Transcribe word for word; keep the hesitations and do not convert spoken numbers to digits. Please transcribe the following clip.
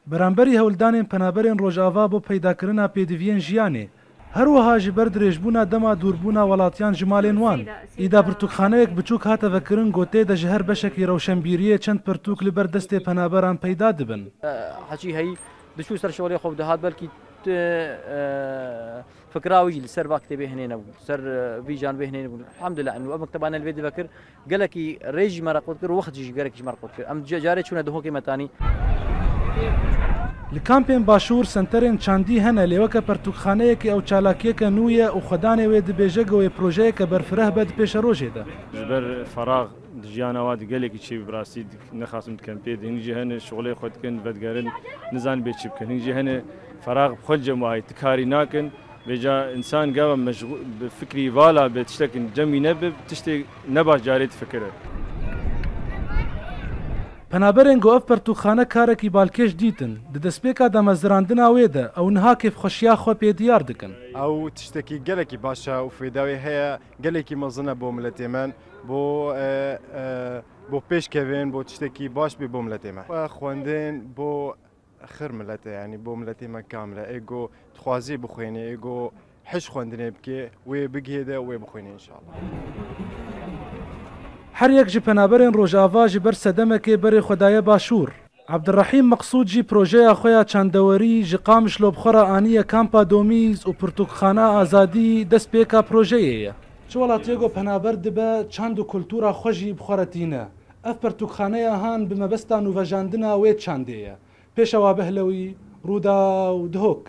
Beramberî hewldanên penaberên Rojava bo peydakirina pêdiviyên jiyanê, her wiha ji ber dirêjbûna dema dûrbûna welatiyan ji malên wan, îda pirtûkxaneyek biçûk hate vekirin ku tê de ji her beşekî rewşenbîriyê çend pirtûk li ber destê penaberan peyda dibin. Heçî heyî diçû ser şixulê xwe dihat belkî tu, e, fikra wî jî li ser va kitêbê hinê nebû, ser, e, vî janibê hinê nebû. Elhamdulillah, û ev mekteba ne li vê dive kir, gelekî rê jî me re qut kir û wext jî gelekî ji me re qut kir. Em ca-, carê çûne Duhokê Metanî. Li kampên Başûr senterên çandî hene, lê weke pertûkxaneyekê ew çalakiyeke nû ye û xwedanê wê dibêje ku wê projeyeke berfireh be di pêşerojê de. Ji ber ferax di jiyana wa de gelekî çêbû, bi rastî nexasim di kempê de. Hin jî hene şixulê xwe dikin, vedigerin, nizanin bê çi bikin. Hin jî hene ferax bi xwe li cem wa heye, ti karî nakin. Vêca însan gava meşxûl bi fikrî vala be, tiştek cem wî nebe, tiştê nebaş carê difikire. Penaberên ku ev pertûkxane karekî balkêş dîtin, di destpêka damezirandina wê de ew niha kêfxweşiya xwe pê diyar dikin. Ew tiştekî gelekî baş e û fêda wê heye, gelekî mezin e bo miletê me, bo, e, e, bo pêşkevên, bo tiştekî baş bê bo miletê me. Xwendin bo xir milet e, yanî bo miletê me kamil e. Ê ku dixwazî bixwînê, ê ku hiş xwendinê bike, wê bigihê de wê bixwîne înşallah. Her yek ji penaberên Rojava ji ber sedemekê berê xwe daye Başûr. Abdurrahîm Meqsûd jî projeya xwe ya çandewerî ji Qamişlo bi xwe re aniye Kampa Domîz û Pirtûkxana Azadî destpêka projeyê ye. Çi welatiyê ku penaber dibe, çand û kultura xwe jî bi xwe re tîne. Ev pertûkxaneya han bi mebesta nûvejandina wê çandê ye. Pêşewa Behlewî, Rûdaw, Dihok.